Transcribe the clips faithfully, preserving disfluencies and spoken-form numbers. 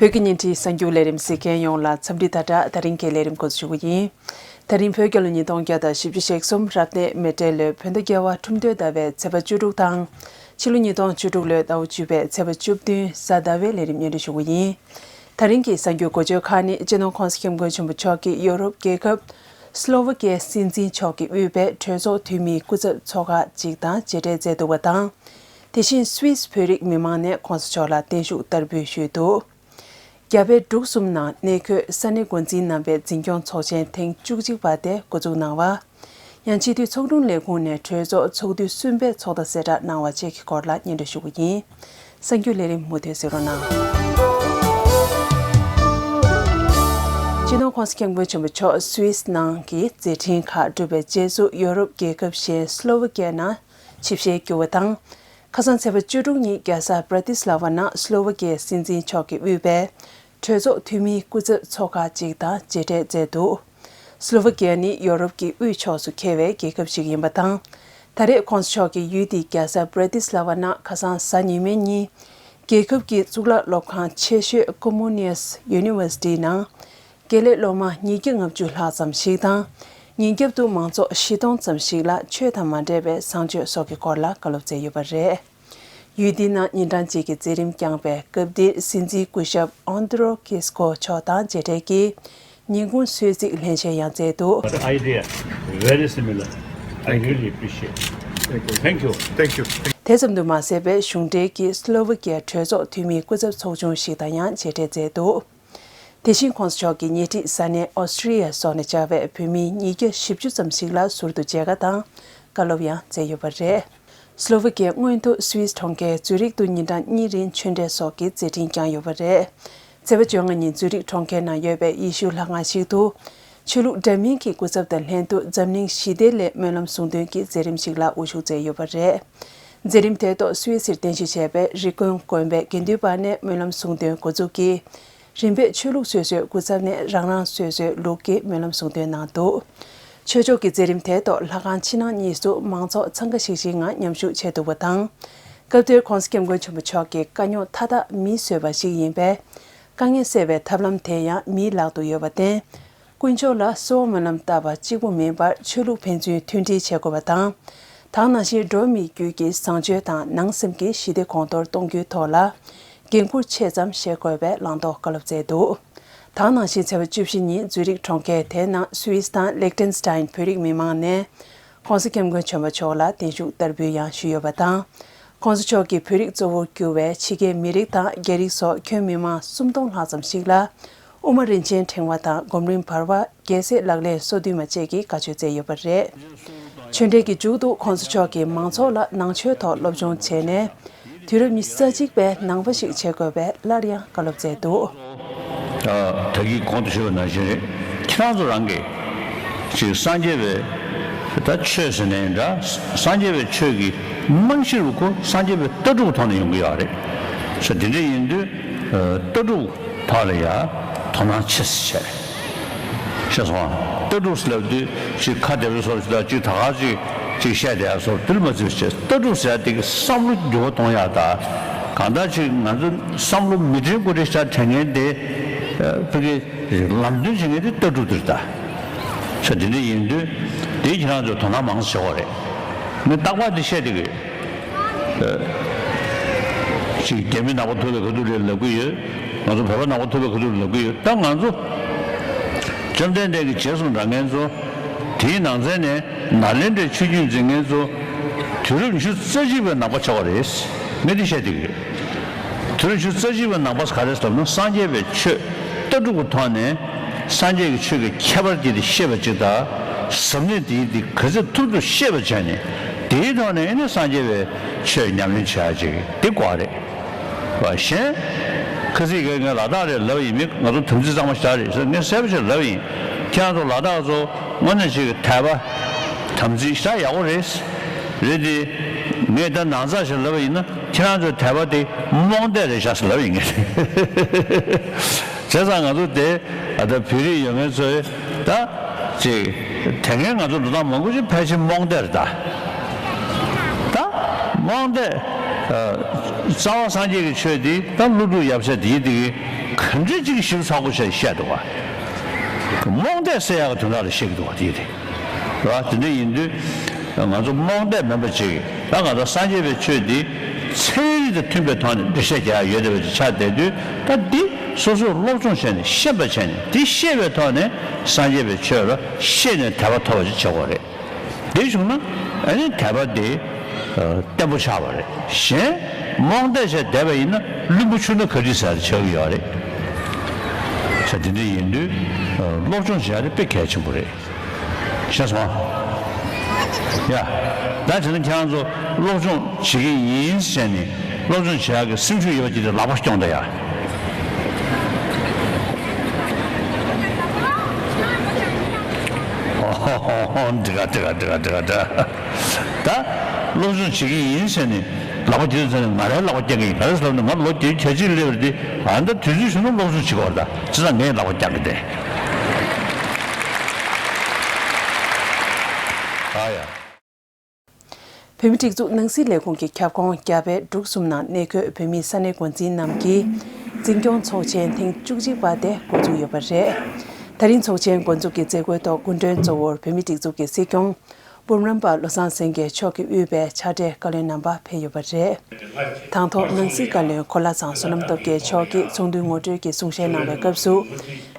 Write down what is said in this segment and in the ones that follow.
བོད་ཀྱི་བརྙན་འཕྲིན་གསར་འགྱུར་ལས་རིམ་གཟིགས་མཁན་ཡོངས་ལ་འཚམས་འདྲི་དང་སྦྲགས། ད་རིང་གི་ལས་རིམ་འགོ་འཛུགས་ཞུ་གི་ཡིན། ད་རིང་བོད་རྒྱལ་ལོ་ཉིས་སྟོང་བརྒྱ་དང་བཞི་བཅུ་ཞེ་གསུམ་རབ་གནས་མེ་སྤྲེལ་ལོའི་བོད་ཟླ་བརྒྱད་པ་ཁྲུམས་སྟོད་ཟླ་བའི་ཚེས་པ་བཅུ་དྲུག་དང་། ཕྱི་ལོ་ཉིས་སྟོང་བཅུ་དྲུག་ལོའི་ཟླ་བ་བཅུ་པའི་ཚེས་པ་བཅུ་བདུན་གཟའ་ཟླ་བའི་ལས་རིམ་སྙན་སྒྲོན་ཞུ་གི་ཡིན། ད་རིང་གི་གསར་འགྱུར་འགོ་བརྗོད་ཁག་ནི། སྤྱི་ནོར་༸གོང་ས་༸སྐྱབས་མགོན་ཆེན་པོ་མཆོག་གིས་ཡོ་རོབ་རྒྱལ་ཁབ་སི་ལོ་ཝ་ཀེ་སྲིད་འཛིན་མཆོག་གིས་དབུས་པའི་གྲོས་ཚོགས་འཐུས་མིའི་སྐུ་ཚབ་ཚོགས་ཁག་ཅིག་དང་མཇལ་འཕྲད་མཛད་འདུག་པ་དང་། དེ་བཞིན་སུད་སི་བོད་རིགས་མི་མང་ནས་༸གོང་ས་མཆོག་ལ་བརྟན་བཞུགས་བསྟར་འབུལ་ཞུས་འདུག་རྒྱ་བལ་འབྲུག་གསུམ་ནང་གནས་འཁོད་ས་གནས་འགོ་འཛིན་རྣམ་པའི་འཛིན་སྐྱོང་ཚོགས་ཆེན་ཐེངས་བཅུ་གཅིག་པ་དེ་འགོ་འཛུགས་གནང་བ། ཡང་སྤྱི་འཐུས་ཚོགས་དྲུང་ལས་ཁུངས་ནས་གྲོས་ཚོགས་ཚོགས་དུས་གསུམ་པའི་ཚོགས་བརྡ་གསལ་བསྒྲགས་གནང་བ་བཅས་ཀྱི་སྐོར་ལ་སྙན་སྒྲོན་ཞུ་གི་ཡིན། གསར་འགྱུར་ལས་རིམ་མུ་མཐུད་གཟིགས་རོགས་གནང་། སྤྱི་ནོར་༸གོང་ས་༸སྐྱབས་མགོན་ཆེན་པོ་མཆོག་སུད་སི་ནང་གི་མཛད་འཕྲིན་ཁག་གྲུབ་པའི་རྗེས་སུ་ཡོ་རོབ་རྒྱལ་ཁབ་གཞན་སི་ལོ་ཝ་ཀེ་ནང་ཆིབས་ཞལ་བསྒྱུར་བ་དང་། ཁ་སང་ཚེས་པ་བཅུ་དྲུག་ཉིན་རྒྱལ་ས་བྷ་ར་ཏི་སི་ལ་ཝ་ནང་སི་ལོ་ཝ་ཀེའི་སྲིད་འཛིན་མཆོག་གིས་དབུས་པའི་གྲོས་ཚོགས་འཐུས་མིའི་སྐུ་ཚབ་ཚོགས་ཁག་ཅིག་དང་མཇལ་འཕྲད་མཛད་འདུག་སི་ལོ་ཝ་ཀེ་ནི་ཡོ་རོབ་ཀྱི་དབུས་ཕྱོགས་སུ་འཁེལ་བའི་རྒྱལ་ཁབ་ཞིག་ཡིན་པ་དང་། ད་རེས་༸གོང་ས་མཆོག་གིས་ཡུལ་དེའི་རྒྱལ་ས་བྷ་ར་ཏི་སི་ལ་ཝ་ནང་ཁ་སང་གཟའ་ཉི་མའི་ཉིན། རྒྱལ་ཁབ་ཀྱི་གཙུག་ལག་སློབ་ཁང་ཆེ་ཤོས་ཀོ་མོ་ནི་ཡས་ཡུ་ནི་ཝར་སི་ཊི་ནང་། དགེ་ལས་སློབ་མ་ཉིས་བརྒྱ་ལྔ་བཅུ་ལྷག་ཙམ་ཞིག་དང་། ཉིན་རྒྱབ་ཏུ་མང་ཚོགས་བཞི་སྟོང་ཙམ་ཞིག་ལ་ཆོས་དང་མ་འབྲེལ་བའི་བཟང་སྤྱོད་སོགས་ཀྱི་སྐོར་ལ་བཀའ་སློབ་སྩལ་ཡོད་པ་རེད། ཡུལ་འདི་ནང་ཉིན་གྲངས་གཅིག་གི་མཛད་རིམ་བསྐྱངས་པའི་སྐབས་འདིར་སྲིད་འཛིན་སྐུ་ཞབས་ཨན་ཏྲོ་ཀིས་ཀོ་མཆོག་དང་མཇལ་འཕྲད་ཀྱིས་ཉིན་གུང་གསོལ་ཚིགས་ལེན་བྱས་ཡང་མཛད་འདུག But the idea very similar. I really appreciate. Thank you. Thank you. Thank you. དེ་ཙམ་དུ་མ་ཟད་པའི་གཞུང་འབྲེལ་གྱི་སི་ལོ་ཝ་ཀེའི་གྲོས་ཚོགས་འཐུས་མིའི་སྐུ་ཚབ་ཚོགས་ཆུང་ཞིག་དང་ཡང་མཇལ་འཕྲད་མཛད་འདུག་དེ་བཞིན་༸གོང་ས་མཆོག་གིས་ཉེ་འཁྲིས་ས་གནས་ཨོ་སི་ཀྲི་ཡ་སོགས་ནས་བཅར་བའི་བོད་མི་ཉིས་བརྒྱ་བཞི་བཅུ་ཙམ་ཞིག་ལ་ཟུར་དུ་མཇལ་ཁ་དང་བཀའ་སློབ་ཡང་སྩལ་ཡོད་པ་རེད། སི་ལོ་ཝ་ཀེ་སྔོན་དུ་སུད་སི་གྲོང་ཁྱེར་ཛུ་རིག་ཏུ་ཉིན་གྲངས་གཉིས་རིང་ཆོས་འབྲེལ་སོགས་ཀྱི་མཛད་འཕྲིན་བསྐྱངས་ཡོད་པ་རེད། ཚེས་པ་བཅོ་ལྔ་ཉིན་ཛུ་རིག་གྲོང་ཁྱེར་ནང་ཡོད་པའི་ཡེ་ཤུ་ལྷ་ཁང་ཞིག་ཏུ། ཆོས་ལུགས་འདྲ་མིན་གྱི་སྐུ་ཚབ་དང་ལྷན་དུ་འཛམ་གླིང་ཞི་བདེ་སླད་སྨོན་ལམ་གསུང་འདོན་གྱི་མཛད་རིམ་ཞིག་ལ་དབུ་བཞུགས་མཛད་ཡོད་པ་རེད། མཛད་རིམ་དེའི་ཐོག་སུད་སིར་རྟེན་གཞི་བྱས་པའི་རི་ཀོན་དགོན་པའི་དགེ་འདུན་པ་ནས་སྨོན་ལམ་གསུང་འདོན་འགོ་འཛུགས་ཀྱིས། རིམ་པས་ཆོས་ལུགས་སོ་སོའི་སྐུ་ཚབ་ནས་རང་རང་སོ་སོའི་ལུགས་ཀྱི་སྨོན་ལམ་གསུང་འདོན་གནང་འདུག་ཆོས་ཕྱོགས་ཀྱི་མཛད་རིམ་དེའི་ཐོག་ལྷ་ཁང་ཕྱི་ནང་གཉིས་སུ་མང་ཚོགས་འཚང་ཁ་ཤིག་ཤིག་ངང་མཉམ་ཞུགས་བྱས་འདུག་པ་དང་། སྐབས་དེར་༸གོང་ས་༸སྐྱབས་མགོན་ཆེན་པོ་མཆོག་གིས་དཀའ་རྙོག་མཐའ་དག་མིས་བཟོས་པ་ཞིག་ཡིན་པས། དཀའ་ངལ་སེལ་བའི་ཐབས་ལམ་དེ་ཡང་མིའི་ལག་ཏུ་ཡོད་པར་བརྟེན། དཀོན་མཆོག་ལ་གསོལ་བ་སྨོན་ལམ་བཏབ་པ་གཅིག་པུ་མིན་པར་ཆོས་ལུགས་ཕན་ཚུན་མཐུན་སྒྲིལ་བྱེད་དགོས་པ་དང་། ད་ག་ནང་བཞིན་འགྲོ་བ་མིའི་རྒྱུད་ཀྱི་བཟང་སྤྱོད་དང་ནང་སེམས་ཀྱི་ཞི་བདེ་གོང་མཐོར་གཏོང་རྒྱུའི་ཐོག་ལ། འགན་འཁུར་ཆེ་ཙམ་བཞེས་དགོས་པའི་བླང་དོར་བཀའ་སློབ་སྩལ་འདུག་ད་ག་ནང་བཞིན་ཚེས་པ་བཅུ་བཞི་ཉིན་ཛུ་རིག་གྲོང་ཁྱེར་དེའི་ནང་སུད་སི་དང་ལེག་ཏེན་སི་ཏཱིན་བོད་རིགས་མི་མང་ནས། ༸གོང་ས་༸སྐྱབས་མགོན་ཆེན་པོ་མཆོག་ལ་བརྟན་བཞུགས་བསྟར་འབུལ་ཡང་ཞུས་ཡོད་པ་དང་། ༸གོང་ས་མཆོག་གིས་བོད་རིགས་གཙོ་བོར་གྱུར་བའི་ཕྱི་རྒྱལ་མི་རིགས་དང་རྒྱ་རིགས་སོགས་ཁྱོན་མི་མང་སུམ་སྟོང་ལྷག་ཙམ་ཞིག་ལ། དབུ་མ་རིན་ཆེན་ཕྲེང་བ་དང་སྒོམ་རིམ་བར་པ་རྒྱལ་སྲས་ལག་ལེན་སོ་བདུན་མ་བཅས་ཀྱི་བཀའ་ཆོས་སྩལ་ཡོད་པ་རེད། ཆོས་འབྲེལ་གྱི་མཇུག་ཏུ་༸གོང་ས་མཆོག་གིས་མང་ཚོགས་ལ་ནང་ཆོས་ཐོག་སློབ་སྦྱོང་བྱས་ནས། དུས་རབས་ཉི་ཤུ་རྩ་གཅིག་པའི་ནང་པ་ཞིག་བྱེད་དགོས་པའི་སླར་ཡང་བཀའ་སློབ་སྩལ་འདུག་ད་གིན་གོང་དུ་ཞུས་པ་ནང་བཞིན་རེད། ཁྱེད་རང་ཚོ་རང་གིས་ཅིག་སངས་རྒྱས་པའི་ད་ཆོས་ཟེར་ནའི་འདྲ། སངས་རྒྱས་པའི་ཆོས་ཀྱི་རྨང་གཞི་རུ་ཁོ་སངས་རྒྱས་པའི་ལྟ་གྲུབ་ཐོག་ནས་ཡོང་གི་ཡོད་རེད། ས་དེ་འདྲ་ཡིན་དུས་ལྟ་གྲུབ་ཐོག་ལ་ཡ་དོ་སྣང་ཆེ་ཙམ་བྱས། ཤེས་སོང་ཨ། ལྟ་གྲུབ་ཟེར་ལབ་དུས་ཅིག་ཁ་བདེ་པོ་བཟོ་ཞིག་དང་ཅིག་ད་ག་ཅིག་ཅིག་བཤད་བསྡད་ཡ་བཟོ་དེ་ལ་མ་བརྩི་བྱས། ལྟ་གྲུབ་ཟེར་ཡ་དེ་གི་བསམ་བློ་འགྱུར་བ་གཏོང་ཡ་ད། གང་ལྟར་ཅིག་ང་ཚོ་བསམ་བློ་མི་དྲན་དགོས་རེད་ཤག་དྲན་མཁན་དེ་ཕ་གི་ལམ་སྟོན་བྱེད་མཁན་དེ་ལྟ་གྲུབ་དེ་རེད་ད། ས་དེ་འདྲ་ཡིན་དུས་དེ་ཁྱེད་རང་ཚོ་དོ་སྣང་མང་ཙམ་བྱེད་དགོས་རེད། ངས་རྟག་པར་དེ་བཤད་བསྡད་ཀྱི་ཡོད། ཅིག་རྒྱ་མི་ནག་པ་ཐུག་པའི་ཁ་ཐུག་རེད་ལབ་ཀྱི་ཡོད། ང་ཚོ་བོད་པ་ནག་པོ་ཐུག་པའི་ཁ་ཐུག་ལབ་ཀྱི་ཡོད། ད་ང་ཚོ་བཅོམ་ལྡན་འདས་ཀྱི་རྗེས་སུ་འབྲང་མཁན་ཚོ། དེའི་ནང་ཚན་ནས་ནཱ་ལེནྡྲའི་ཆོས་བརྒྱུད་འཛིན་མཁན་ཚོ། དུས་རབས་ཉི་ཤུ་རྩ་གཅིག་པའི་ནང་པ་ཆགས་པ་རེད། ངས་འདི་བཤད་བསྡད་ཀྱི་ཡོད། དུས་རབས་ཉི་ཤུ་རྩ་གཅིག་པའི་ནང་པ་ག་རེ་ཟེར་ན་སངས་རྒྱས་པའི་ཆོས་ལྟ་གྲུབ་ཀྱི་ཐོག་ནས་སངས་རྒྱས་ཀྱི་ཆོས་ཀྱི་ཁྱད་པར་དེ་དེ་ཤེས་པ་ཅིག་དང་། ཟབ་གནད་དེ་དེ་ག་ཚོད་ཐུབ་ཐུབ་ཤེས་པ་བྱས་ནས་དེའི་ཐོག་ནས་ཨ་ནི་སངས་རྒྱས་པའི་ཆོས་ཉམས་ལེན་བྱེད་ཡ་ཅིག་དེ་དགོས་རེད། བ་གཞན། ཁ་སང་གི་ངས་ལ་དྭགས་རེད་ལབ་ཡིན་མིན་ང་ཚོ་དམ་ཚིག་གཙང་མ་ཞེ་དྲག་རེད་ཟེར་ངས་གསལ་པོ་ཞིག་ལབ་ཡིན། ཁྱེད་རང་ཚོ་ལ་དྭགས་ཚོ་དངོས་གནས་ཅིག་གི་དད་པ། དམ་ཚིག་ཞེ་དྲག་ཡག་པོ་རེད། རེད་དེ། ངས་ད་ནང་ཚགས་ཞིག་ལབ་པ་ཡིན་ན་ཁྱེད་རང་ཚོའི་དད་པ་དེ་རྨོངས་དད་རེད་ཤག་ཟེར་ལབ་ཡིན་ངས། བྱས་ཙང་ང་ཚོ་དེ་ཨ་ད་བོད་རིགས་ཡོད་མཁན་ཚོས་ད་ཅིག་དེ་སྔའི་ང་ཚོ་འགྲོ་སྟངས་མང་པོ་ཅིག་ཕལ་ཆེར་རྨོངས་དད་རེད་ད། ད་རྨོངས་དད། རྩ་བ་སངས་རྒྱས་ཀྱི་ཆོས་འདི་ད་ཀླུ་སྒྲུབ་ཡབ་སྲས་དེའི་དེ་གི་ག་འདྲ་ཅིག་ཞིབ་ཚགས་པོ་བྱས་བཤད་འདུག་བ། རྨོངས་དད་སེལ་ཡག་གི་དོན་དག་ལ་བཤད་ཀྱི་འདུག་བ་དེའི་དེ། རེད་བ། དེ་འདྲ་ཡིན་དུས་ང་ཚོ་རྨོངས་དད་མིན་པ་ཅིག་ད་ང་ཚོ་སངས་རྒྱས་པའི་ཆོས་འདི་ཚན་རིག་དང་མཐུན་པའི་ཐོག་ནས་འགྲེལ་བཤད་རྒྱག་ཡག་ཡོད་བསྡད་པ་ཅིག་ཆགས་བསྡད་དུས། ད་འདི་སོ་སོར་སློབ་སྦྱོང་བྱས་ནས་ཤེས་པ་བྱས་ནས་འདི་ཤེས་པའི་ཐོག་ནས་སངས་རྒྱས་པའི་ཆོས་ལ་ཤེས་ནས་དད་པ་ཐོབ་པ་ཅིག་བྱེད་དགོས་རེད། དེ་བྱུང་ན་ཨ་ནི་དད་པ་དེ་ཨ་བརྟན་པོ་ཆགས་པ་རེད། གཞན་རྨོངས་དད་བྱས་བསྡད་པ་ཡིན་ན་བླུན་པོ་ཆུ་སྣ་ག་དྲིས་ཟེར་ཆགས་ཀྱི་ཡོད་རེད། ས་དེ་འདྲ་ཡིན་དུས་ཨ་སློབ་སྦྱོང་བྱེད་ཡ་དེ་དཔེ་གལ་ཆེན་པོ་རེད། ཤེས་སོང་ཨ། ཡ། ད་དེ་ནི་ཁྱེད་རང་ཚོ་སློབ་སྦྱོང་བྱེད་ཀྱི་ཡིན་ཟེར་ནས་སློབ་སྦྱོང་བྱེད་ཡག་གི་སེམས་ཤུགས་ཡོད་པ་ཅིག་དེ་ལག་པ་སྐྱོང་དང་ཡ། འགྲིག་ག་འགྲིག་ག་འགྲིག་ག་འགྲིག་ག་ད་སློབ་སྦྱོང་བྱེད་ཀྱི་ཡིན་ཟེར་ནས་ལག་པ་དེ་ཚོ་ནས་ང་རའི་ལག་པ་བརྐྱང་གི་ཡིན། ག་རེ་ཟེར་ན་ང་ལོ་བརྒྱད་ཅུ་གྱ་གཅིག་སླེབས་རེད་དེ། ཨ་ད་དུས་ཚོད་བྱུང་ན་སློབ་སྦྱོང་བྱེད་དགོས་རེད། ད་ཅི་ད་ངས་ལག་པ་བརྐྱང་གི་དེ། ཨ་ཡ། བོད་མིའི་སྒྲིག་འཛུགས་ནང་སྲིད་ལས་ཁུངས་ཀྱི་ཁྱབ་ཁོངས་རྒྱ་བལ་འབྲུག་གསུམ་ནང་གནས་འཁོད་བོད་མིའི་ས་གནས་འགོ་འཛིན་རྣམས་ཀྱི་འཛིན་སྐྱོང་ཚོགས་ཆེན་ཐེངས་བཅུ་གཅིག་པ་དེ་འགོ་འཛུགས་ཡོད་པ་རེད། ད་རིང་ཚོགས་ཆེན་འགོ་འཛུགས་ཀྱི་མཛད་སྒོའི་ཐོག་སྐུ་མགྲོན་གཙོ་བོར་བོད་མིའི་སྒྲིག་འཛུགས་ཀྱི་སྲིད་སྐྱོང་སྤོམ་རམ་པ་བློ་བཟང་སེང་གེ་མཆོག་གིས་དབུས་པའི་ཕྱག་སྦྲེལ་བཀའ་བློན་རྣམ་པ་ཕེབས་ཡོད་པ་རེད། དང་ཐོག་ནང་སྲིད་བཀའ་བློན་གོ་ལ་ཚང་བསོད་ནམས་སྟོབས་རྒྱལ་མཆོག་གིས་ཚོགས་འདུའི་ངོ་སྤྲོད་ཀྱི་གསུང་བཤད་གནང་བའི་སྐབས་སུ།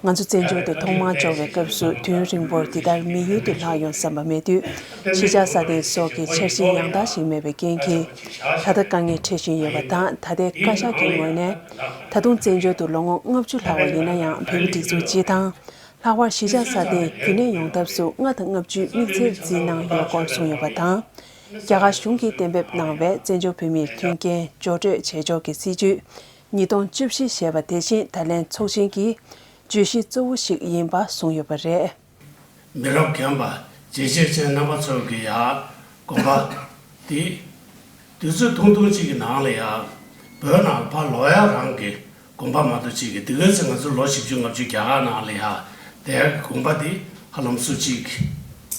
ང་ཚོ་བཙན་བྱོལ་དུ་ཐོག་མར་འབྱོར་བའི་སྐབས་སུ་དུས་ཡུན་རིང་པོར་འདི་ལྟར་མི་ཡུལ་དུ་ལྷག་ཡོང་བསམ་པ་མེད་དུས། གཞིས་ཆགས་སྲ་བརྟན་སོགས་ཀྱི་འཆར་གཞི་ཡང་དག་ཞིག་མེད་པའི་རྐྱེན་གྱིས། ད་ལྟ་དཀའ་ངལ་འཕྲད་བཞིན་ཡོད་པ་དང་། ད་ལྟའི་བཀའ་ཤག་གི་ངོས་ནས་ད་དུང་བཙན་བྱོལ་དུ་ལོ་ངོ་ལྔ་བཅུ་ལྷག་པ་ཡིན་ན་ཡང་། བོད་མིའི་སྒྲིག་འཛུགས་སྤྱི་དང་། ལྷག་པར་གཞིས་ཆགས་སྲ་བརྟན་རྒྱུན་གནས་ཡོང་ཐབས་སུ་ལྔ་དང་ལྔ་བཅུའི་དམིགས་ཚད་འཛིན་གནང་ཡོད་སྐོར་གསུངས་ཡོད་པ་དང་། རྒྱ་གར་གཞུང་གིས་གཏན་འབེབས་གནང་བའི་བཙན་བྱོལ་བོད་མིའི་མཐུན་རྐྱེན་སྦྱོར་སྤྲོད་བྱེད་ཕྱོགས་ཀྱི་སྲིད་བྱུས་ཉིས་སྟོང་བཅུ་བཞི་ཞེས་པ་དེ་བཞིན་ད་ལན་ཚོགས་ཆེན་གྱི་བརྗོད་གཞི་གཙོ་བོ་ཞིག་ཡིན་པ་གསུངས་ཡོད་པ་རེད། མི་རབས་རྒན་པ་བྱས་རྗེས་ཅན་རྣམ་པ་ཚོ་གི་ཡ་དགོངས་པ་དེ། དུས་ཚོད་ཐུང་ཐུང་གཅིག་གི་ནང་ལ་ཡ་བོད་ནང་ཕར་ལོག་ཡ་རང་གི་དགོངས་པ་མ་གཏོགས་གཅིག་གི། དེ་ག་ཚེ་ང་ཚོ་ལོ་བཞི་བཅུ་ལྔ་བཅུ་རྒྱ་གར་ནང་ལ་ཡ་དེ་དགོངས་པ་དེ་ཧ་ལམ་སུ་གཅིག་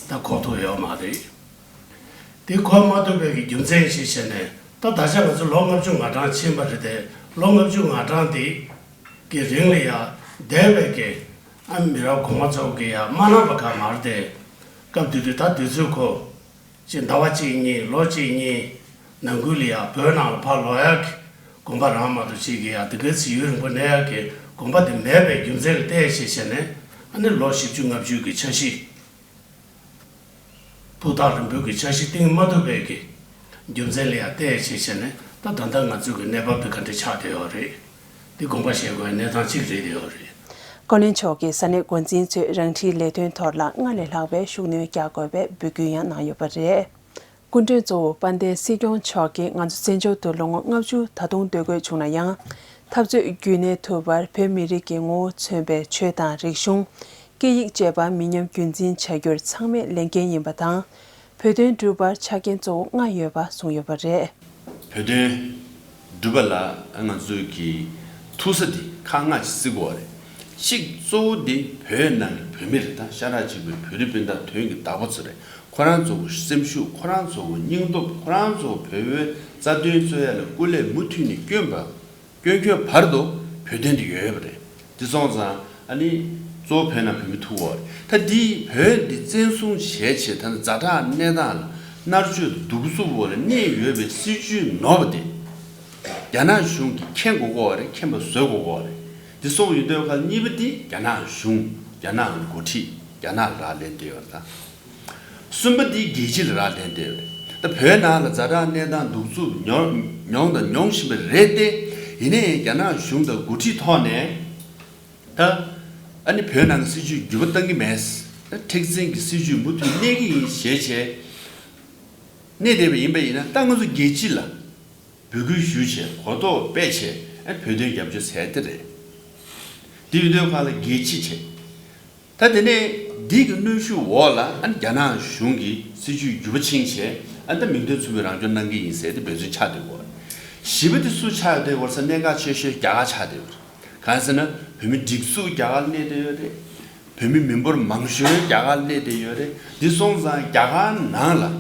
ད་འཁོར་ཐུབ་ཡོད་མ་རེད། དེ་འཁོར་མ་ཐུབ་པའི་གི་རྒྱུ་མཚན་ཞིག་བཤད་ནས། ད་ད་ཆ་ང་ཚོ་ལོ་ལྔ་བཅུ་ང་གྲངས་ཕྱིན་པ་རེད་དེ། ལོ་ལྔ་བཅུ་ང་གྲངས་དེ་གི་རིང་ལ་ཡ་འདས་པའི་གི་ཨ་མི་རབས་གོང་མ་ཚོ་གི་ཡ་མ་གནང་པ་ག་མ་རེད་དེ། སྐབས་དེ་དུས་ད་དུས་ཚོད་ཁོ་ཅིག་ཟླ་བ་གཅིག་གཉིས་ལོ་གཅིག་གཉིས་ནང་ཁུལ་ལ་ཡ་བོད་ནང་ལ་ཕར་ལོག་ཡ་གི་དགོངས་པ་རང་མ་གཏོགས་གཅིག་གི་ཡ་དེ་ག་ཚེ་ཡུན་རིང་པོ་གནས་ཡ་གི་དགོངས་པ་དེ་མེད་པའི་རྒྱུ་མཚན་ལ་བལྟས་བྱས་བྱས་ནས། ཨ་ནི་ལོ་བཞི་བཅུ་ལྔ་བཅུ་གི་འཆར་གཞི། ཕུགས་ཐག་རིང་པོའི་གི་འཆར་གཞི་བཏིང་མ་ཐུབ་པའི་གི་རྒྱུ་མཚན་ལ་ཡང་བལྟས་བྱས་བྱས་ནས། ད་ད་ལྟ་ང་ཚོའི་གི་གནས་བབ་དེ་ག་འདྲ་ཆགས་བསྡད་ཡོད་རེད། འདི་དགོངས་པ་བཞེས་དགོས་པའི་གནས་སྟངས་གཅིག་རེད་ཡོད་རེད། བཀའ་བློན་མཆོག་གིས་ས་གནས་འགོ་འཛིན་ཚོས་རང་འཁྲིའི་ལས་དོན་ཐོག་ལ་སྔར་ལས་ལྷག་པའི་ཤུགས་སྣོན་རྒྱག་དགོས་པའི་འབོད་སྐུལ་ཡང་གནང་ཡོད་པ་རེད། སྐུ་མགྲོན་གཙོ་བོ་དཔལ་ལྡན་སྲིད་སྐྱོང་མཆོག་གིས་ང་ཚོ་བཙན་བྱོལ་དུ་ལོ་ངོ་ལྔ་བཅུ་ད་དུང་སྡོད་དགོས་བྱུང་ན་ཡང་། འཐབ་རྩོད་རྒྱུན་གནས་ཐུབ་པར་བོད་མི་རིགས་ཀྱི་ངོ་བོ་མཚོན་པའི་ཆོས་དང་རིག་གཞུང་། སྐད་ཡིག་བཅས་པ་མི་ཉམས་རྒྱུན་འཛིན་བྱ་རྒྱུར་ཚང་མས་ལས་འགན་ཡིན་པ་དང་། བོད་དོན་སྒྲུབ་པར་ཆ་རྐྱེན་གཙོ་བོ་ལྔ་ཡོད་པ་གསུངས་ཡོད་པ་རེད། བོད་དོན་སྒྲུབ་པ་ལ་ང་ཚོས་ཀྱི་ཐུག་ས་འདི་ཁག་ལྔ་ཞིག་བརྩི་དགོས་པ་རེད། གཅིག་གཙོ་བོ་འདི་བོད་ནང་གི་བོད་མི་རེད། ད་ཤ་ཁྲག་གཅིག་པའི་བོད་རིགས་སྤུན་ཟླ་དོན་གྱི་བདག་པོ་ཚོ་རེད། ཁོ་རང་ཚོ་གི་སེམས་ཤུགས། ཁོ་རང་ཚོ་གི་སྙིང་སྟོབས། ཁོ་རང་ཚོ་བོད་པའི་རྩ་དོན་རྩོད་ཡ་ལ་སྐུ་ལས་མུ་མཐུད་ནས་བསྐྱོན་པ། སྐྱོན་ཁྱོད་བར་དུ་བོད་དོན་དུ་ཡོད་ཡོད་པ་རེད། དེ་སོང་ཙང་ཨ་ནི་གཙོ་བོ་བོད་ནང་བོད་མི་ཐུག་ཡོད་རེད། ད་འདི་བོད་འདི་བཙན་བཟུང་བྱས་བྱས། ད་ནི་ཛ་དྲག་གནས་སྟངས་ལ་མནར་གཅོད་དང་གདུག་རྩུབ་འོག་ལ་གནས་ཡོད་པའི་སྲིད་བྱུས་ནོར་བ་དེ་རྒྱ་ནག་གཞུང་གིས་མཁྱེན་དགོས་ཀྱི་ཡོད་རེད། མཁྱེན་པ་བཟོ་དགོས་ཀྱི་ཡོད་རེད། འདི་སོང་ཡོད་དུས་ཁ་ལ་གཉིས་པ་འདི་རྒྱ་ནག་གཞུང་། རྒྱ་ནག་འགོ་ཁྲིད། རྒྱ་ནག་ལ་རག་ལས་བསྡད་ཡོད་རེད། ད། གསུམ་པ་འདི་རྒྱལ་སྤྱི་ལ་རག་ལས་བསྡད་ཡོད་རེད། ད་བོད་ནང་ལ་ཛ་དྲག་གནས་སྟངས་གདུག་རྩུབ་མྱོང་མྱོང་དང་མྱོང་བཞིན་པ་རེད་དེ། ཡིན་ནའི་རྒྱ་ནག་གཞུང་དང་འགོ་ཁྲིད་ཐོག་ནས་ད་ཨ་ནི་བོད་ནང་གི་སྲིད་བྱུས་འགྱུར་བ་གཏང་གི་མེད། ད་མཁྲེགས་འཛིན་གྱི་སྲིད་བྱུས་མུ་མཐུད་གནས་ཀྱི་ཡིན་ཞེས་བྱས་གནས་བསྡད་པ་ཡིན་པ་ཡིན་ན། ད་ང་ཚོ་རྒྱལ་སྤྱི་ལ་འབོད་སྐུལ་ཞུས་བྱས། གོ་རྟོགས་སྤེལ་བྱས། ཨ་ནི་བོད་དོན་རྒྱབ་སྐྱོར་ཟེར་དེ་རེད། དེ་ཡིན་དུས་ཁ་ལ་རྒྱལ་སྤྱི་བྱས། ད་དེ་ནས་འདི་གི་གནོན་ཤུགས་འོག་ལ་ཨ་ནི་རྒྱ་ནག་གཞུང་གིས་སྲིད་བྱུས་འགྱུར་བ་ཕྱིན་བྱས། ཨ་ནི་ད་མིང་དོན་མཚུངས་པའི་རང་སྐྱོང་གནང་གི་ཡིན་ཟེར་ཏེ་འབད་བརྩོན་ཆགས་བསྡད་ཡོད་རེད། བཞི་པ་དེ་སུ་ཆགས་ཡོད་དེ་བར་ས་གནད་འགག་ཆེ་ཤོས་རྒྱ་གར་ཆགས་བསྡད་ཡོད་རེད། གང་ཟེར་ན་བོད་མི་སྒྲིག་འཛུགས་རྒྱ་གར་གནས་བསྡད་ཡོད་རེད། བོད་མི་མི་འབོར་མང་ཤོས་རྒྱ་གར་གནས་བསྡད་ཡོད་རེད། འདི་སོང་ཙང་རྒྱ་གར་ནང་ལ་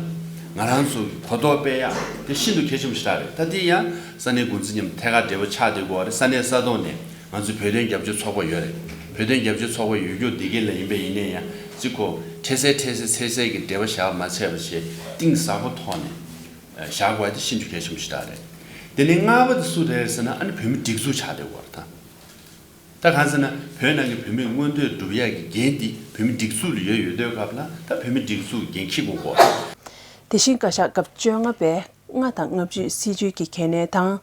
ང་རང་ཚོ་གི་གོ་རྟོགས་སྤེལ་ཡག་དེ་ཤིན་ཏུ་གལ་ཆེན་པོ་ཞིག་རེད། ད་དེ་ཡང་ས་གནས་འགོ་འཛིན་མཉམ་ཐད་ཀར་འབྲེལ་བ་ཆགས་བསྡད་ཡོད་རེད། ས་གནས་ས་ཐོག་ནས་ང་ཚོའི་བོད་དོན་རྒྱབ་སྐྱོར་ཚོགས་པ་ཡོད་རེད། བོད་དོན་རྒྱབ་སྐྱོར་ཚོགས་པ་ཡོད་རྒྱུ་འདི་ག་ལ་ཡིན་པ་ཡིན་ན་ཡང་གཅིག་གོ་འཕྲལ་སེལ་འཕྲལ་སེལ་ཚེ་སེལ་གྱི་འབྲེལ་བ་བཞག་པ་མ་ཚད་པ་བྱས་གཏིང་ཟབ་པོ་ཐོག་ནས་བཞག་དགོས་པ་དེ་ཤིན་ཏུ་གལ་ཆེན་པོ་ཞིག་རེད། དེ་ནས་ལྔ་པ་དེ་སུ་རེད་ཟེར་ན་ཨ་ནི་བོད་མི་སྒྲིག་འཛུགས་ཆགས་བསྡད་ཡོད་རེད་ད། ད་གང་ཟེར་ན་བོད་ནང་གི་བོད་མིའི་མངོན་འདོད་སྒྲུབ་ཡག་གི་འགན་འདི་བོད་མི་སྒྲིག་འཛུགས་ལ་ཡོད་ཡོད་དུས་སྐབས་ལ་ད་བོད་མི་སྒྲིག་འཛུགས་འགན་འཁྱེར་དགོས་གོ། དེ་བཞིན་བཀའ་ཤག་སྐབས་བཅོ་ལྔ་པས་ལྔ་དང་ལྔ་བཅུའི་སྲིད་བྱུས་ཀྱི་གལ་གནད་དང་།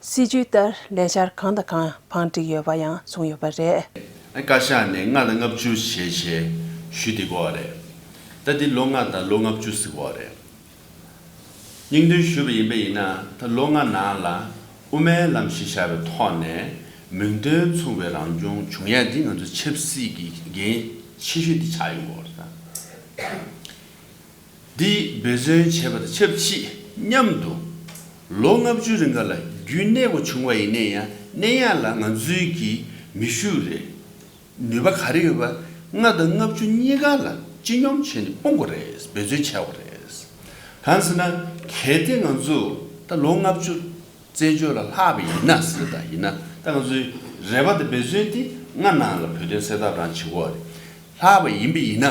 སྲིད་བྱུས་ལྟར་ལས་འཆར་གང་དང་གང་བང་བསྒྲིགས་ཡོད་པ་ཡང་གསུངས་ཡོད་པ་རེད། བཀའ་ཤག་ནས་ལྔ་དང་ལྔ་བཅུ་བྱས་བྱས་ཞུས་བསྡད་ཀྱི་ཡོད་རེད། ད་འདི་ལོ་ལྔ་དང་ལོ་ལྔ་བཅུ་ཟེར་གྱི་ཡོད་རེད། སྙིང་དོན་ཞུས་པ་ཡིན་པ་ཡིན་ན་ད་ལོ་ལྔ་ནང་ལ་དབུ་མའི་ལམ་གཞི་བཞག་པའི་ཐོག་ནས་མིང་དོན་མཚུངས་པའི་རང་སྐྱོང་བྱུང་ཡ་འདི་ང་ཚོ་ཆབ་སྲིད་ཀྱི་འགན་ཆེ་ཤོས་འདི་ཆགས་ཡོང་གི་ཡོད་རེད་ད། འདི་འབད་བརྩོན་བྱས་པ་དང་ཆབས་ཅིག་མཉམ་དུ་ལོ་ལྔ་བཅུ་རིང་ག་ལ་རྒྱུན་གནས་དགོས་བྱུང་བ་ཡིན་ན་ཡང་གནས་ཡ་ལ་ང་ཚོའི་གི་མི་ཤུགས་རེད། ནུས་པ་ག་རེ་ཡོད་པ་ལྔ་དང་ལྔ་བཅུ་གཉིས་ཀ་ལ་སྤྱི་སྙོམས་བྱས་ནས་སྤུངས་དགོས་རེད། འབད་བརྩོན་བྱ་དགོས་རེད། གང་ཟེར་ན་གལ་ཏེ་ང་ཚོ་ད་ལོ་ལྔ་བཅུ་བཙན་བྱོལ་ལ་ལྷག་པ་ཡིན་ན་ཟེར་ད་ཡིན་ན་ད་ང་ཚོའི་རེ་བ་དང་འབད་བརྩོན་དེ་ལྔ་ནང་ལ་བོད་དོན་སེལ་ཐབས་རང་བྱེད་དགོས་རེད། ལྷག་པ་ཡིན་པ་ཡིན་ན་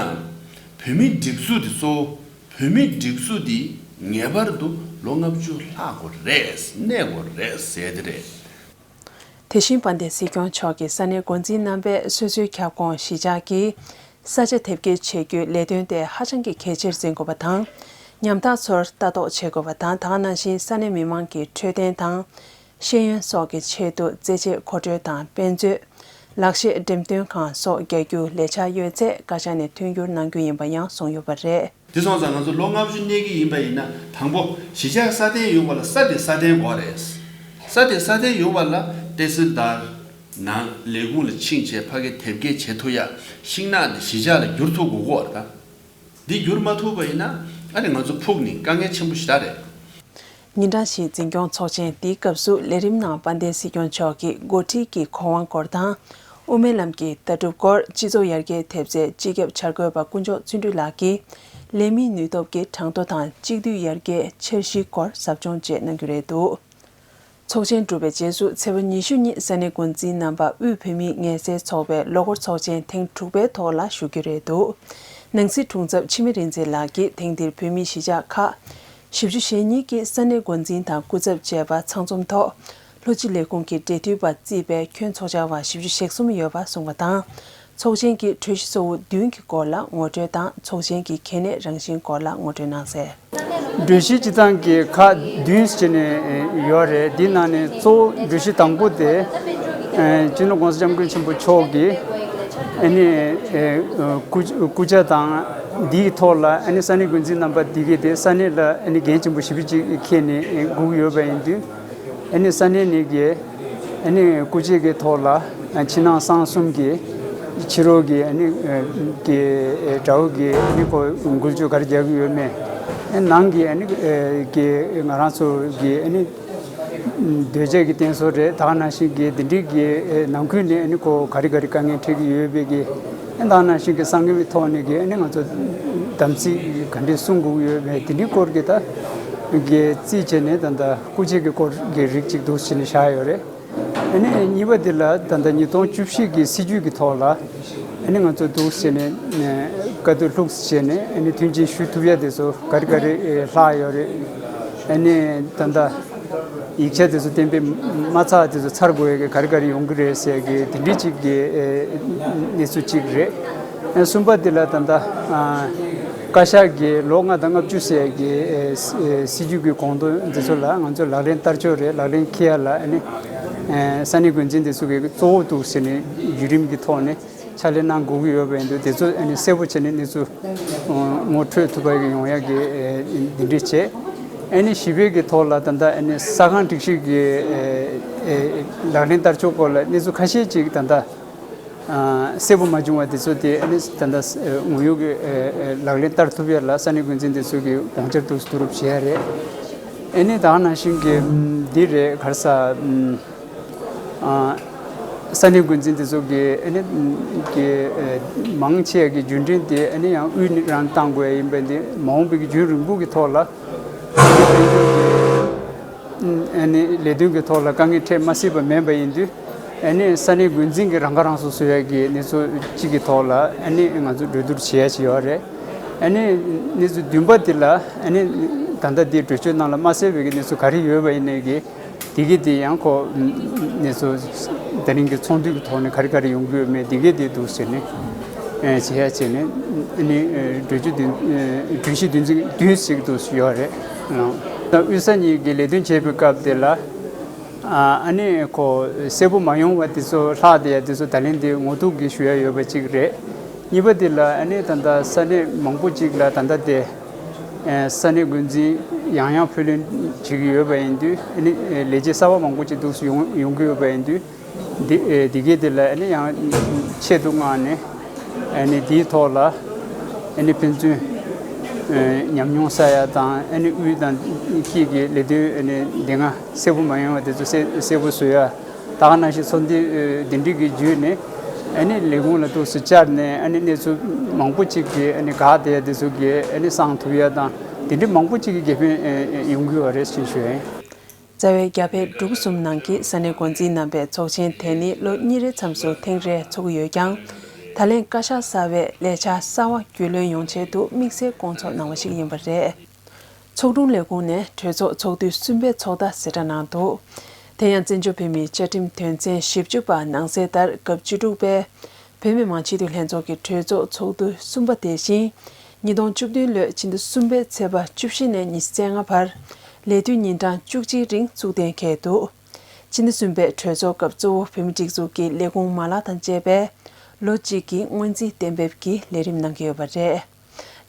བོད་མིའི་སྒྲིག་འཛུགས་དེ་གཙོ་བོ་བོད་མིའི་སྒྲིག་འཛུགས་དེ་ངེས་པར་དུ་ལོ་ལྔ་བཅུ་ལྷག་དགོས་རེད། གནས་དགོས་རེད་ཟེར་དེ་རེད། དེ་བཞིན་དཔལ་ལྡན་སྲིད་སྐྱོང་མཆོག་གིས་ས་གནས་འགོ་འཛིན་རྣམ་པས་སོ་སོའི་ཁྱབ་ཁོངས་གཞིས་ཆགས་ཀྱི་ས་ཆ་དེབ་སྐྱེལ་བྱེད་རྒྱུའི་ལས་དོན་དེ་ཧ་ཅང་གི་གལ་ཆེར་འཛིན་དགོས་པ་དང་། ཉམ་ཐག་ཚོར་ལྟ་རྟོག་བྱེད་དགོས་པ་དང་། ད་ག་ནང་བཞིན་ས་གནས་མི་མང་གི་འཕྲོད་བསྟེན་དང་། ཤེས་ཡོན་སོགས་ཀྱི་ཆེད་དུ་རྩེད་ཆས་མཁོ་སྤྲོད་དང་དཔེ་མཛོད། ལག་ཤེས་འགྲེམས་སྟོན་ཁང་སོགས་རྒྱག་རྒྱུའི་ལས་འཆར་ཡོད་ཚད་བཀའ་ཤག་ནས་མཐུན་འགྱུར་གནང་རྒྱུ་ཡིན་པ་ཡང་གསུངས་ཡོད་པ་རེད། དེ་སོང་ཙང་ང་ཚོ་ལོ་ལྔ་བཅུ་གནས་ཀྱི་ཡིན་པ་ཡིན་ན་དང་པོ་གཞིས་ཆགས་སྲ་བརྟན་ཡོང་བ་ལ་ས་དེ་སྲ་བརྟན་དགོས་རེད། ས་དེ་སྲ་བརྟན་ཡོང་བ་ལ་ཏེ་སིལ་དཱར་ནང་ལས་ཁུངས་ལ་ཕྱིན་བྱས་ཕ་གི་དེབ་སྐྱེལ་བྱེད་ཐུབ་ཡ་ཤིང་ནགས་དེ་གཞིས་ཆགས་ལ་བསྒྱུར་ཐུབ་དགོས་ཀྱི་ཡོད་རེད་ད། འདི་བསྒྱུར་མ་ཐུབ་པ་ཡིན་ན་ཨ་ནི་ང་ཚོ་ཕུགས་ནི་དཀའ་ངལ་ཆེན་པོ་ཞིག་རེད། ཉིན་གྲངས་བཞིའི་འཛིན་སྐྱོང་ཚོགས་ཆེན་འདིའི་སྐབས་སུ་ལས་རིམ་ནང་དཔལ་ལྡན་སྲིད་སྐྱོང་མཆོག་གིས་འགོ་ཁྲིད་ཀྱི་གོ་དབང་སྐོར་དང་། དབུ་མའི་ལམ་གྱི་ལྟ་གྲུབ་སྐོར། སྤྱི་ཚོགས་ཡར་རྒྱས་ཐེབས་རྩའི་སྤྱི་ཁྱབ་བྱ་དགོས་པ་དཀོན་མཆོག་བརྩོན་འགྲུས་ལགས་ཀྱིས་ལས་མིའི་ནུས་སྟོབས་ཀྱི་གྲངས་ཐོ་དང་གཅིག་སྡུད་ཡར་རྒྱས་འཆར་གཞིའི་སྐོར་ཟབ་སྦྱོང་བཅས་གནང་རྒྱུ་རེད་འདུག་ཚོགས་ཆེན་གྲུབ་པའི་རྗེས་སུ་ཚེས་པ་ཉི་ཤུ་ཉིན་ས་གནས་འགོ་འཛིན་རྣམ་པ་དབུས་བོད་མིའི་ངལ་སེལ་ཚོགས་པའི་ལོ་འཁོར་ཚོགས་ཆེན་ཐེངས་དྲུག་པའི་ཐོག་ལ་ཞུགས་རྒྱུ་རེད་འདུག་ནང་སྲིད་དྲུང་ཚབ་འཆི་མེད་རིག་འཛིན་ལགས་ཀྱིས་ཐེངས་འདིར་བོད་མིའི་གཞིས་ཆགས་ཁག་བཞི་བཅུ་ཞེ་གཉིས་ཀྱི་ས་གནས་འགོ་འཛིན་དང་སྐུ་ཚབ་བཅས་པ་ཚང་འཛོམས་ཐོག་ལྷོ་སྤྱི་ལས་ཁུངས་ཀྱི་འབྲེལ་མཐུད་པ་བརྩིས་པའི་ཁྱོན་ཚོགས་བཅར་བ་བཞི་བཅུ་ཞེ་གསུམ་ཡོད་པ་གསུངས་པ་དང་། ཚོགས་ཆེན་གྱི་གྲོས་གཞི་གཙོ་བོ་བདུན་གྱི་སྐོར་ལ་ངོ་སྤྲོད་དང་། ཚོགས་ཆེན་གྱི་གལ་གནད་རང་བཞིན་སྐོར་ལ་ངོ་སྤྲོད་གནང་གསལ། གྲོས་གཞི་སྤྱི་བཏང་གི་ཁག་བདུན་བྱས་ནས་ཡོད་རེད། འདི་ནང་ནས་གཙོ་བོ་གྲོས་གཞི་དང་པོ་དེ་སྤྱི་ནོར་༸གོང་ས་༸སྐྱབས་མགོན་ཆེན་པོ་མཆོག་གིས་ཨ་ནི་སྐུ་སྐུ་ཕྱྭ་དང་འདིའི་ཐོག་ལ་ཨ་ནི་ས་གནས་འགོ་འཛིན་རྣམ་པ་འདི་གས་དེ་ས་གནས་ལ་ཨ་ནི་འགན་ཆེན་པོ་ཞེ་པོ་ཅིག་འཁྱེར་ནས་སྒུག་ཡོད་པ་ཡིན་དུས། ཨ་ནི་ས་གནས་ནས་ཀྱི་ཨ་ནི་སྐུ་མཆེད་ཀྱི་ཐོག་ལ་ཕྱི་ནང་གསང་གསུམ་གྱི་ཕྱི་རོལ་གྱི་ཨ་ནི་གི་དགྲ་བོ་གི་ཨ་ནི་ཁོ་འགུལ་སྐྱོད་ག་རེ་རྒྱག་གི་ཡོད་མེད། ནང་གི་ཨ་ནི་གི་ང་རང་ཚོ་གི་ཨ་ནི་འདོད་ཆགས་ཀྱི་བསྟེན་གསོལ་རེད། ད་ག་ནང་བཞིན་གྱི་འདི་འདྲའི་གི་ནང་ཁུལ་ནས་ཨ་ནི་ཁོ་ག་རེ་ག་རེ་དཀའ་ངལ་འཕྲད་ཀྱི་ཡོད་པའི་གི་ཨ་ད་ག་ནང་བཞིན་གྱི་གསང་སྔགས་ཀྱི་ཐོག་ནས་ཀྱི་ཨ་ནི་ང་ཚོ་དམ་ཚིག་ག་འདྲས་སྲུང་དགོས་ཀྱི་ཡོད་མེད་དེ་འདྲའི་སྐོར་གྱི་ད་གི་རྩིས་བྱས་ནས་ད་ལྟ་སྐུ་མཆེད་ཀྱི་སྐོར་གྱི་རིགས་གཅིག་འདུག་བྱས་ནས་བཞག་ཡོད་རེད། ཨ་ནི་གཉིས་པ་དེ་ལ་ད་ལྟ་ཉིས་སྟོང་བཅུ་བཞི་གི་སྲིད་བྱུས་ཀྱི་ཐོག་ལ་ཨ་ནི་ང་ཚོ་འདུག་བྱས་ནས་བཀའ་བསྡུར་ལྷུག་བྱས་ནས་ཨ་ནི་མཐུན་རྐྱེན་ཞུ་ཐུབ་ཡ་དེ་ཚོ་ག་རེ་ག་རེ་ལྷག་ཡོད་རེད། ཨ་ནི་ད་ལྟ་ཡིག་ཆ་དེ་ཚོ་གཏན་འབེབས་མ་ཚར་དེ་ཚོ་ཚར་དགོས་ཡ་གི་ག་རེ་ག་རེ་ཡོང་གི་རེད་ཟེར་གི་དེ་འདྲའི་གཅིག་གི་ཨེ་གནས་ཚུལ་གཅིག་རེད། ཨེ་གསུམ་པ་དེ་ལ་ད་ལྟ་ཨ་བཀའ་ཤག་གི་ལོ་ལྔ་དང་ལྔ་བཅུ་ཟེར་གི་ཨེ་ཨེ་སྲིད་བྱུས་ཀྱི་དགོངས་དོན་འདི་ཚོ་ལ་ང་ཚོ་ལག་ལེན་བསྟར་ཕྱོགས་རེད། ལག་ལེན་འཁེལ་ཡ་ལ་ཨ་ནི་ཨེ་ས་གནས་འགོ་འཛིན་དེ་ཚོ་གི་གཙོ་བོ་འདུག་ཟེར་ནས་བརྒྱུད་རིམ་གྱི་ཐོག་ནས། ཕྱག་ལས་གནང་དགོས་ཀྱི་ཡོད་པ་ཡིན་དུས་དེ་ཚོ་ཨ་ནི་གསལ་པོ་བྱས་ནས་གནས་ཚུལ་ངོ་འཕྲོད་ཐུབ་པ་ཡོང་ཡག་གི་འདི་འདྲ་བྱས། ཨ་ནི་བཞི་པའི་གི་ཐོག་ལ་ད་ལྟ་ཨ་ནི་ས་ཁང་སྒྲིག་གཞི་གི་ལག་ལེན་བསྟར་ཕྱོགས་སྐོར་ལ་གནས་ཚུལ་ཁ་ཤས་ཅིག་ད་ལྟ་གསལ་པོ་མ་བྱུང་བ་དེ་ཚོ་དེ་ཨ་ནི་ད་ལྟ་ངོ་ཡོད་ཀྱི་ལག་ལེན་བསྟར་ཐུབ་ཡག་ལ་ས་གནས་འགོ་འཛིན་དེ་ཚོ་གི་དགོངས་འཆར་དུ་བསྡུ་རུབ་བྱས་ཡ་རེད། ཨ་ནི་ད་ག་ནང་བཞིན་གྱི་འདི་རེད། ག་རེ་ཟ། ཨ། ས་གནས་འགོ་འཛིན་དེ་ཚོ་གི་ཨ་ནི་གི་ཨ་མང་ཆེ་བ་གི་རྒྱུན་འཕྲིན་དེ་ཨ་ནི་ཡང་དབུས་ནས་རང་བཏང་དགོས་ཡ་ཡིན་པ་འདི་མ་འོངས་པའི་གི་རྒྱུན་རིང་པོ་གི་ཐོག་ལ་ཨ་ནི་ལས་དོན་གི་ཐོག་ལ་དཀའ་ངལ་འཕྲད་མ་སྲིད་པ་མིན་པ་ཡིན་དུས། ཨ་ནི་ས་གནས་འགོ་འཛིན་གྱི་རང་ཁ་རང་གསོ་བཟོ་ཡ་གི་གནས་ཚུལ་གཅིག་གི་ཐོག་ལ་ཨ་ནི་ང་ཚོ་གྲོས་བསྡུར་བྱེད་ཡ་ཅིག་ཡོད་རེད། ཨ་ནི་གནས་ཚུལ་བདུན་པ་དེ་ལ་ཨ་ནི་ད་ལྟ་དེ་གྲོས་ཆོད་ནང་ལ་མ་གསལ་བའི་གི་གནས་ཚུལ་ག་རེ་ཡོད་པ་ཡིན་ནའི་གི་དེ་གི་དེ་ཡང་ཁོ་གནས་ཚུལ་དེ་རིང་གི་ཚོགས་འདུ་གི་ཐོག་ནས་ག་རེ་ག་རེ་ཡོང་གི་ཡོད་མེད་དེ་གི་དེ་འདུག་ཟེར་ནས་ཨ་བྱེད་ཡ་བྱས་ནས་ཨ་ནི་གྲོས་ཆོད་བདུན་གྲོས་གཞི་བདུན་ཚིག་བདུན་ཞིག་འདུག་ཡོད་རེད། ད་དབུས་ས་གཉིས་ཀྱི་ལས་དོན་བྱེད་པའི་སྐབས་དེ་ལ། ཨ་ནི་ཁོ་གསལ་པོ་མ་ཡོང་བ་དེ་ཚོ་ལྷག་བསྡད་ཡ་དེ་ཚོ་ད་ལན་དེ་ངོ་ཐུག་གི་ཞུ་ཡ་ཡོད་པ་གཅིག་རེད། གཉིས་པ་དེ་ལ་ཨ་ནི་ད་ལྟ་ས་གནས་མང་པོ་གཅིག་ལ་ད་ལྟ་དེ་ས་གནས་འགོ་འཛིན་ཡང་ཡང་ཕུད་ལེན་བྱེད་ཀྱི་ཡོད་པ་ཡིན་དུས་ཨ་ནི་ལས་བྱེད་གསར་པ་མང་པོ་གཅིག་འདུག་སེ་ཡོང་ཡོང་གི་ཡོད་པ་ཡིན་དུས། འདི་ཨེ་འདི་གའི་དེ་ལ་ཨ་ནི་ཡང་ཆེད་དུ་མངགས་ནས་ཨ་ནི་དེའི་ཐོག་ལ་ཨ་ནི་ཕན་ཚུན་ཨེ་ཉམས་མྱོང་བསགས་ཡ་དང་ཨ་ནི་དབུས་དང་ཕྱི་གི་ལས་དོན་ཨ་ནི་འདི་སྔ་གསལ་པོ་མ་ཡོང་བ་དེ་ཚོ་གསལ་གསལ་པོ་བཟོ་ཡ། ད་ག་ནང་བཞིན་ཚོགས་འདུ་ཨེ་འདི་འདྲ་གི་བརྒྱུད་ནས་ཨ་ནི་ལས་ཁུངས་ལ་ཏོག་ཙམ་བཅར་ནས་ཨ་ནི་གནས་ཚུལ་མང་པོ་ཅིག་གི་ཨ་ནི་དགག་བསྡད་ཡ་དེ་ཚོ་གི་ཨ་ནི་སངས་ཐུབ་ཡ་དང་དེ་འདྲ་མང་པོ་ཅིག་གི་དགེ་ཕན་ཨེ་ཡོང་གི་ཡོད་རེད་ཅེས་ཞུ་ཡ་ཡིན། རྩ་བའི་རྒྱ་བལ་འབྲུག་གསུམ་ནང་གི་ས་གནས་འགོ་འཛིན་རྣམ་པའི་ཚོགས་ཆེན་དེ་ནི་ལོ་གཉིས་རེའི་མཚམས་སུ་ཐེངས་རེ་འཚོགས་ཀྱི་ཡོད་ཀྱང་། ད་ལན་བཀའ་ཤག་གསར་བས་ལས་འཆར་གསར་བ་རྒྱུས་ལོན་ཡོང་ཆེད་དུ་དམིགས་བསལ་བསྐོང་ཚོགས་གནང་བ་ཞིག་ཡིན་པ་རེད། ཚོགས་དྲུང་ལས་ཁུངས་ནས་གྲོས་ཚོགས་ཚོགས་དུས་གསུམ་པའི་ཚོགས་བརྡ་གསལ་བསྒྲགས་གནང་འདུག་དེ་ཡང་བཙན་བྱོལ་བོད་མིའི་བཅའ་ཁྲིམས་དོན་ཚན་བཞི་བཅུ་པ་ནང་གསལ་ལྟར་སྐབས་བཅུ་དྲུག་པའི་བོད་མི་མང་སྤྱི་འཐུས་ལྷན་ཚོགས་ཀྱི་གྲོས་ཚོགས་ཚོགས་དུས་གསུམ་པ་དེ་བཞིན་ཉིས་སྟོང་བཅུ་བདུན་ལོའི་ཕྱི་ཟླ་གསུམ་པའི་ཚེས་པ་བཅུ་བཞི་ནས་ཉི་ཤུ་རྩ་ལྔ་བར་ལས་དུས་ཉིན་གྲངས་བཅུ་གཅིག་རིང་བཙུགས་གཏན་འཁེལ་འདུག་ཕྱི་ཟླ་གསུམ་པའི་གྲོས་ཚོགས་སྐབས་གཙོ་བོ་བོད་མིའི་སྒྲིག་འཛུགས་ཀྱི་ལས་ཁུངས་མ་ལག་དང་བཅས་པས་ལོ་གཅིག་གི་སྔོན་རྩིས་གཏན་འབེབས་ཀྱིས་ལས་རིམ་གནང་གི་ཡོད་པ་རེད།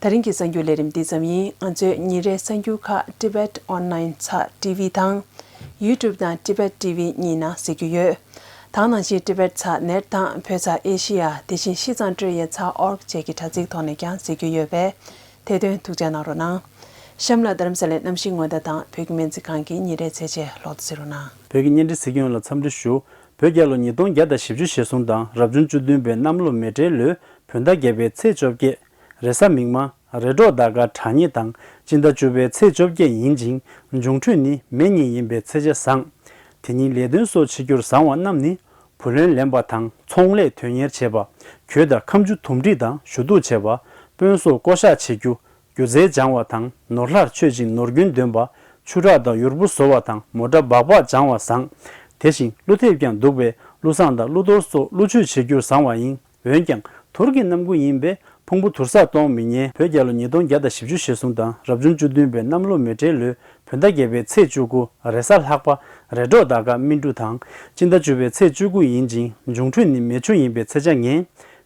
ད་རིང་གི་གསར་འགྱུར་ལས་རིམ་འདི་ཙམ་ཡིན། ང་ཚོའི་ཉིན་རེའི་གསར་འགྱུར་ཁག་Tibet Online ཚགས་ཊི་ཝི་དང་། YouTube དང་Tibet T V གཉིས་ནང་གཟིགས་རྒྱུ་ཡོད། ད་ག་ནང་བཞིན་Tibet ཚགས་ནེཊ་དང་བོད་ཚགས་ཨེ་ཤི་ཡ་དེ་བཞིན་ཤིས་ཙང་ཀྲོའེ་ཡེ་ཚགས་ཨོར་ག་བཅས་ཀྱི་དྲ་ཚིགས་ཐོག་ནས་ཀྱང་གཟིགས་རྒྱུ་ཡོད་པས་དེ་དོན་ཐུགས་འཇགས་གནང་རོགས་གནང་། གཤམ་ལ་རྡ་རམ་ས་ལའི་གནམ་གཤིས་སྔོན་བརྡ་དང་བོད་ཀྱི་སྨན་རྩིས་ཁང་གི་ཉིན་རེའི་ཚེས་ཆེན་ལོག་ཏུ་གཟིགས་རོགས་གནང་། བོད་ཀྱི་བརྙན་འཕྲིན་གཟིགས་མཁན་ལ་འཚམས་འདྲི་ཞུ། བོད་རྒྱལ་ལོ་ཉིས་སྟོང་བརྒྱ་དང་བཞི་བཅུ་ཞེ་གསུམ་དང་རབ་བྱུང་བཅུ་བདུན་པའི་གནམ་ལོ་མེ་སྤྲེལ་ལོའི་བོད་ཟླ་བརྒྱད་པའི་ཚེས་བཅོ་བརྒྱད། རེས་གཟའ་མིག་དམར། རེས་གྲོགས་ཟླ་སྐར་གྲངས་གཉིས་དང་སྤྱི་ཟླ་བཅུ་པའི་ཚེས་བཅོ་བརྒྱད་ཡིན་ཅིང་། འབྱུང་འཕྲོད་ནི་མེ་གཉིས་ཡིན་པས་ཚེས་ཆ་བཟང་། དེ་ཉིན་ལས་དོན་སོགས་བྱེད་རྒྱུར་བཟང་བ་རྣམས་ནི། བུ་ལོན་ལེན་པ་དང་ཚོང་ལས་དོན་གཉེར་བྱེད་པ། གྱོད་དང་ཁ་མཆུ་དུམ་སྒྲིག་དང་ཞུ་གཏུག་བྱེད་པ། དཔོན་སོགས་བསྐོ་གཞག་བྱེད་རྒྱུ། སྒྱུ་རྩལ་སྦྱང་བ་དང་ནོར་ལྷར་མཆོད་ཅིང་ནོར་རྒྱུན་འདོན་པ། ཆུ་རགས་དང་ཡུར་བུ་བཟོ་བ་དང་མོ་ཊ་སྦག་སྦག་སྦྱང་བ་བཟང་། དེ་བཞིན་ཀླུ་ཐེབས་ཀྱང་འདུག་པས་ཀླུ་བཟང་དང་ཀླུ་གཏོར་སོགས་ཀླུ་མཆོད་བྱེད་རྒྱུར་བཟང་བ་ཡིན། འོན་ཀྱང་དུར་གྱི་གནམ་སྒོ་ཡིན་པས་ཕུང་པོ་དུར་ས་གཏོང་མི་ཉན། བོད་རྒྱལ་ལོ་ཉིས་སྟོང་བརྒྱ་དང་བཞི་བཅུ་ཞེ་གསུམ་དང་རབ་བྱུང་བཅུ་བདུན་པའི་གནམ་ལོ་མེ་སྤྲེལ་ལོའི་བོད་ཟླ་བརྒྱད་པའི་ཚེས་བཅུ་དགུ་རེས་གཟའ་ལྷག་པ། རེས་གྲོགས་ཟླ་སྐར་སྨིན་དྲུག་དང་། སྤྱི་ཟླ་བཅུ་པའི་ཚེས་བཅུ་དགུ་ཡིན་ཅིང་འབྱུང་འཕྲོད་ནི་མེ་ཆུ་ཡིན་པས་ཚེས་ཆ་ངན།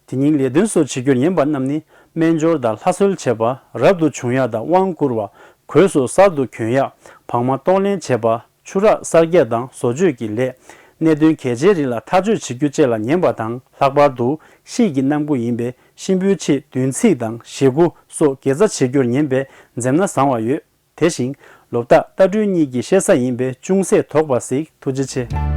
དེ་ཉིན་ལས་དོན་སོགས་བྱེད་རྒྱུར་ཉན་པ་རྣམས་ནི་སྨན་སྦྱོར་དང་ལྷ་གསོལ་བྱེད་པ། རབ་ཏུ་བྱུང་ཡག་དང་དབང་བསྐུར་བ། གོས་སོགས་གསར་དུ་གྱོན་ཡག་བག་མ་གཏོང་ལེན་བྱེད་པ། ཆུ་རགས་གསར་རྒྱག་དང་བཟོ་བཅོས་ཀྱི་ལས། གནད་དོན་གལ་ཆེའི་རིགས་ལ་ཐག་གཅོད་བྱེད་རྒྱུ་བཅས་ལ་ཉན་པ་དང་། ལྷག་པར་དུ་ཤིས་ཀྱི་གནམ་སྒོ་ཡིན་པས་གཤིན་པོའི་ཆེད་བདུན་ཚིགས་དང་ཞེ་དགུ་སོགས་དགེ་རྩ་བྱེད་རྒྱུར་ཉན་པས་འཛེམ་ན་བཟང་བ་ཡོད། དེ་བཞིན་ལོ་རྟགས་རྟ་སྦྲུལ་གཉིས་ཀྱི་བཤད་ས་ཡིན་པས་ཅུང་ཟད་དོགས་པ་གཟིགས། ཐུགས་རྗེ་ཆེ།